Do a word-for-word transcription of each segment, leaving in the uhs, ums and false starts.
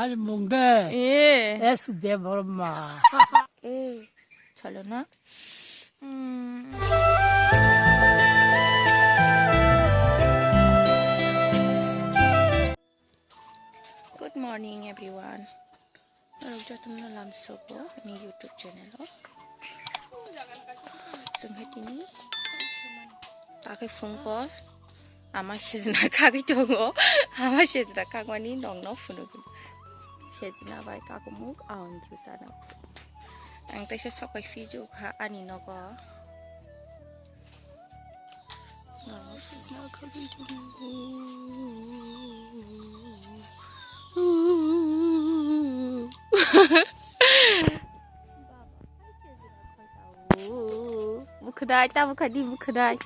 Ani mung de. Eh. S Debbarma. Chalo na. Hmm. Good morning, everyone. Norok jotono lamsogo ani YouTube channel o. Tongkha tini takhai phone call. Ama sejna kagwi tongo. Ama sejna kagmani nongno phunukgo. Sejna bai kakumuk aon dusano. Ang teisa sokai phiju kha ani nogo. Bwkhwnai, ta bwkha di bwkhwnai.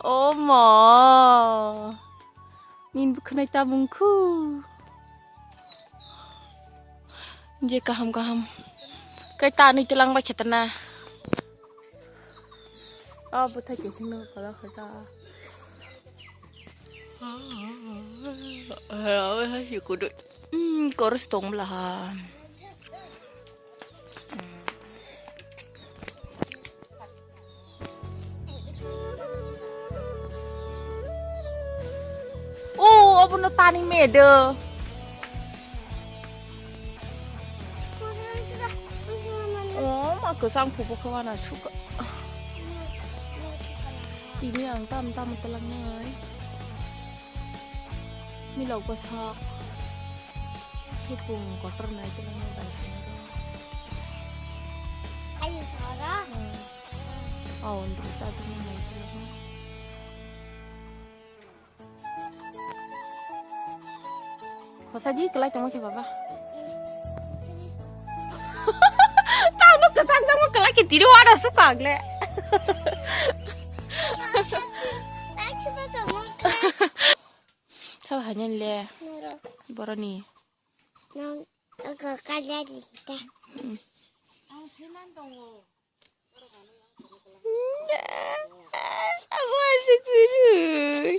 Omo. Nini bwkhwnai ta mungkhu. Je kaham kaham. Kai ta nui telang bai khetana. Oh, bwthai kesing no kala khata. Hai, hai, hai, kudu. Hmm, chorus tong bla ha. Oh, abono tani medo. Oh, ma kwchang phubo khe wana suka. Tini ang tam tam talangnai. Milok bwsak. Khipung kotor nai tei nai bai sini. Ayu sara. Hmm. Oh, untuk satu nai tei nai. Khosa di kelai tongmo khe baba. Tamo kwchak tamo kelai khe tiri wada su kagle. Sabo haino le. Noro. Boroni. Nang aga kajari ta. Hmm. Ang saiman tongo. Buat segera.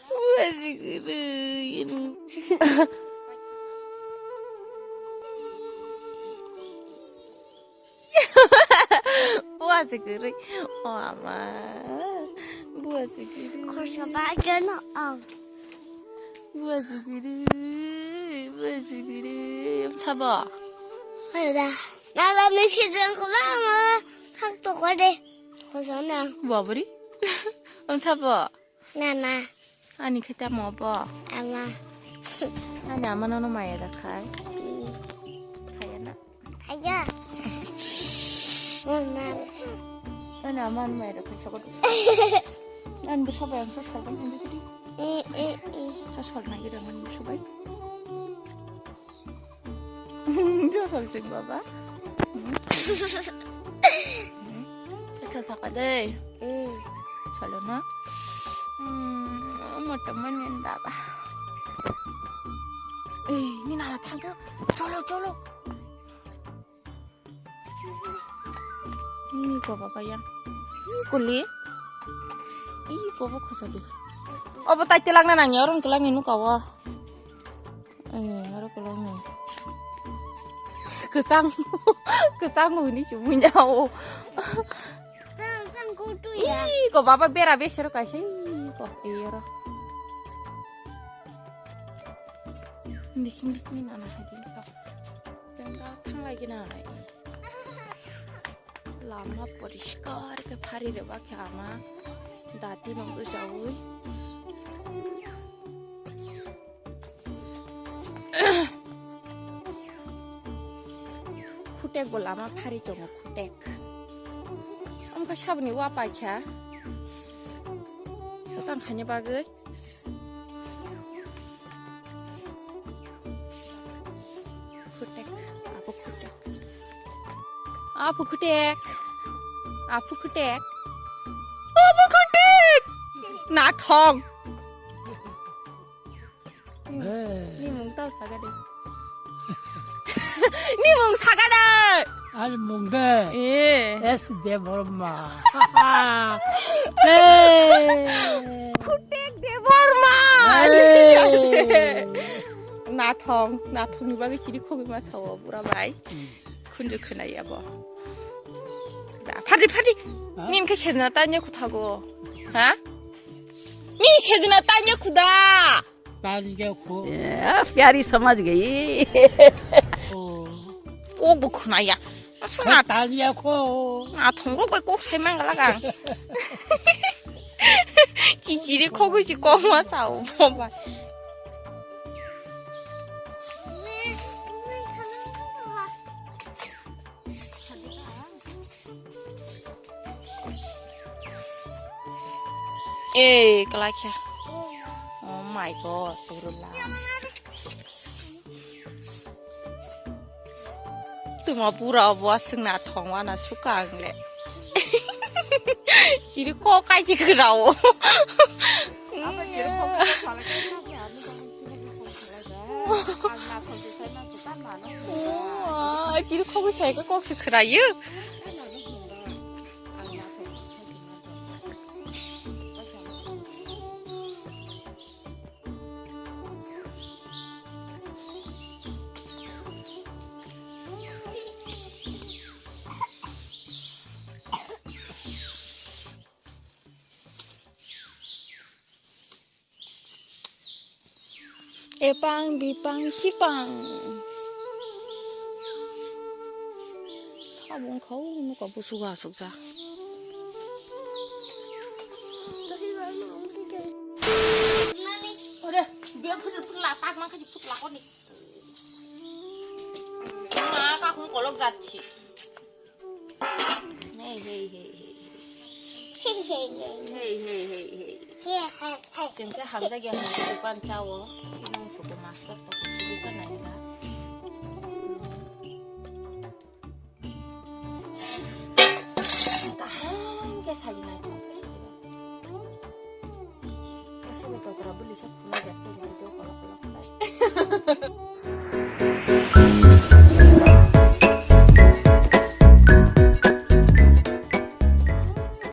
Buat segera. Buah segeri. Oh, ama. Buah segeri. Khorsa bageno ang. Buah segeri. Buah segeri. Sabo? Ayo dah. Nala ni sejeng kula ma khak to kode. Khosana. Babri. Am sabo? Nana. Ani khe tamo bo? Ama. Ani ama nono maya da khai. Khaya na. Khaya. Nana. Ani ama nono maya da khai sabo. Ani bo sabai ang sasal kan hindi kiri. Eh, eh, eh. Sasal na gira man bo sabai. Josol chik baba. Petrol thaka dei. Hmm. Chalo na. Hmm, motor manin baba. Eh, ni nana thangkhe. Cholo, cholo. Ni ko baba yang. Ni ko le. Ih, ko bo khosa di. Obo tai telak na nang ya, orang telak ni nuka wa. Eh, aro kolong ni. Kesang, kesang huni cumi nyao. Sang, sang kutu ya. Ih, ko baba bera besero kaisa, ih, ko, ih, aro. Hindi, hindi, hindi, nana hadi, ko. Tengka thang lagi nana, ih. Lama poriskar khe phari rwbak khe ama dati no rwjaui. Khutek bo lama phari tongo, khutek. Amkha saboni wa paikha. Tang khanya bagwi. Khutek, apo khutek. Apo khutek. Apo khutek. Apo khutek. Nathong. Ni mung tau saga de. Ni mung saga de. Ani mung de. Eh. S Debbarma. Eh. Khutek Debbarma. Eh. Nathong, nathongni bagwi chiri khogwi ma sao bura bai. Hmm. Khunju khwnai abo. Ba, phardi, phardi. Ha? Nin khe sejna tanya khuthago. Ha? Nin sejna tanya khuda. Tanya khu. Ya, pyari samajh gayi. Oh. Kok bo khwnaya. Aswk na tanya khu. Nathong rok bai kok sai mangala kang. Chichiri khogwi si kok ma sao bo ba. Ei, kalakya. Oh my God, turula. Tuma pura obo aswk na thongwa na suka ang le. Chiri kok kai chi kwrao. Abo chiri kok kai sa le kok kai ano kok kai sa le da. Ang na thong chi sai ma chi ta ma no. Oh, chiri kok sai kok si kwrayo. Epang bipang sipang. Sabong khau nuka busugo asukjak. Ore, biya phutla phutla tak ma khaji phutla koni. Ma ka khum kolok jatsi. Hey, hey, hey, hey. Hey, hey, hey, hey. Hey, hey, hey, hey. Hey, hey, hey. Chwng khe hamjakya hwnwi dukan chao. Nung suku master to suku ka nai da. Kaham khe sagi nai to. Kasi ni kotra buli sa phunai jak to kolok kolok.